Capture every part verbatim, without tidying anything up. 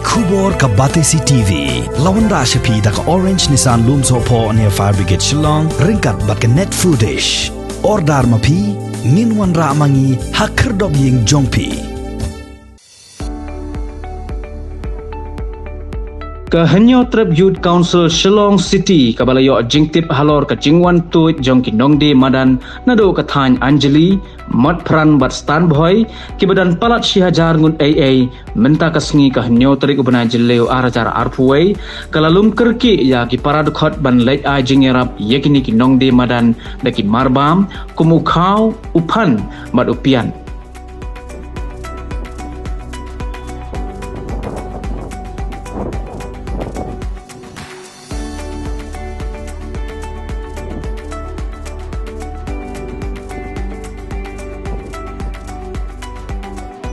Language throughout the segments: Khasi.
Khubor ka Batesi T V la wanrah sha phi da ka Orange Nissan Lumsohphoh near Fire Brigade Shillong ryngkat bad ka Net Foodish. Order ma phi, ngin wanrah ma ngi ha khyrdop ïing jong phi. Ka Hynñiewtrep Youth Council Shillong City kaba la ïoh jingtip halor ka jingwan tuid jong ki nongdie madan naduh ka thaiñ Anjali, Motphran bad Stanbhoi, kiba don palat shi hajar ngut ei ei, mynta ka sngi ka hynñiew tarik u bnai Jylliew ar hajar arphew wei, ka la lum kyrkieh ïa ki para dkhot ban leit ai jingïarap ïa kine ki nongdie madan da ki marbam kum u khaw, u phan bad u pian.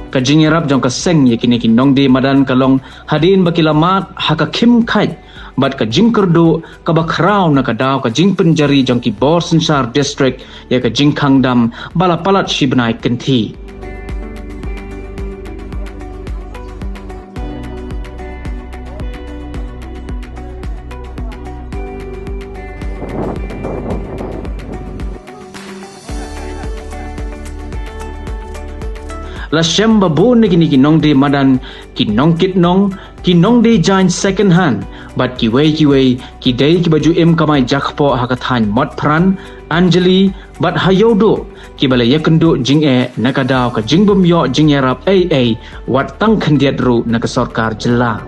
Ka jingïarap jong ka seng ïa kine ki nongdie madan ka long hadien ba ki la mad ha ka khim khait bad ka jingkyrduh kaba khraw na ka daw ka jingpynjari jong ki bor synshar district ïa ka jingkhang dam ba la palat shi bnai kynthih. La shem ba bun na kine ki nongdie madan, ki nongkit nong, ki nongdie jaiñ second hand bad kiwei kiwei, ki dei kiba ju im kamai jakpoh ha ka thaiñ Motphran, Anjali bad ha Ïewduh, kiba la ïakynduh jingeh na ka daw ka jingbym ïoh jingïarap ei ei wat tang khyndiat ruh na ka sorkar jylla.